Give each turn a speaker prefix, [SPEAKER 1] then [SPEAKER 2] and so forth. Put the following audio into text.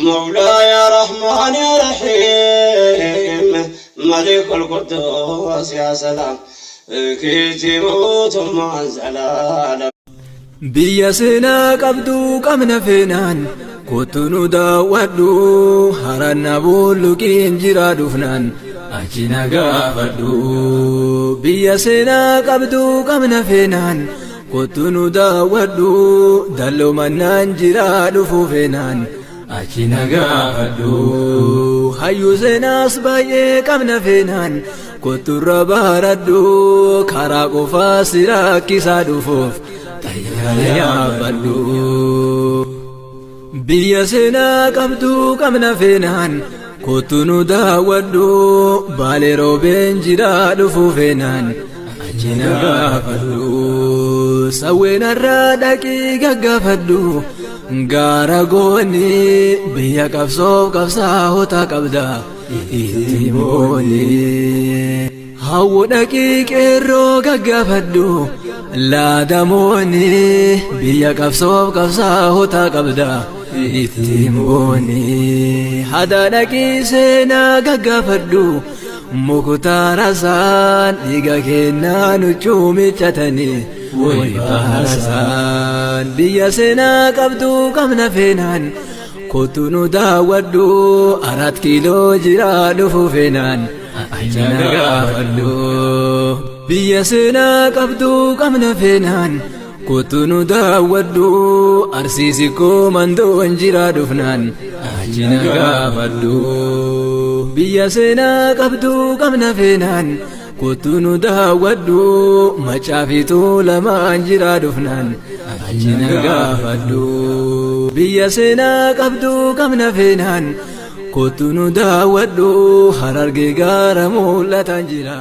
[SPEAKER 1] مولاي رحمن يا رحيم ملك القدوس يا سلام كيتي موت مع زلالم.
[SPEAKER 2] Biyya seenaa qabdu qabna feenaan kottu nu daawwadhu, haranna bulluqiin jira dhufnaan achi na gaafadhu. Biyya seenaa qabdu qabna feenaan kottu nu daawwadhu, dalloo mannaan jira dhufu feenaan achi na gaafadhu. Hayyuu seenaas baay'ee qabna feenaan kotturra baradhu, karaa qofaa si rakkisaa dhufuuf xayyaara yaabbadhu. Biyya seenaa qabdu qabna feenaan kottu nu daawwadhu, Baalee Roobeen jira dhufu feenaan achi na gaafadhu. Sawweenarraa dhaqii gaggaafadhu, gaara goonni biyya qabsoof qabsaa'ota qabda itti mooni. Hawwu dhaqii qeerroo gaggaafadhu, laadamoonni biyya qabsoof qabsaa'ota qabda itti mooni. Hada dhaqii seenaa gaggaafadhu, muktaarasaan dhiiga kennaa nuchuu miccatanii way baarasaan. Biyya seenaa qabdu qabna feenaan kottu nu daawwadhu, Arat Kiiloo jira dhufu feenaan achi na gaafadhu. Biyya seenaa qabdu qabna feenaan kottu nu daawwadhu, Arsiisi koo mandoon jira dhufnaan achi na gaafadhu. Biyya seenaa qabdu qabna feenaan kottu nu daawwadhu, Macaafituu lamaan jira dhufnaan achi na gaafadhu. Biyya seenaa qabdu qabna feenaan kottu nu daawwadhu, Harargee gaara mul'atan jira.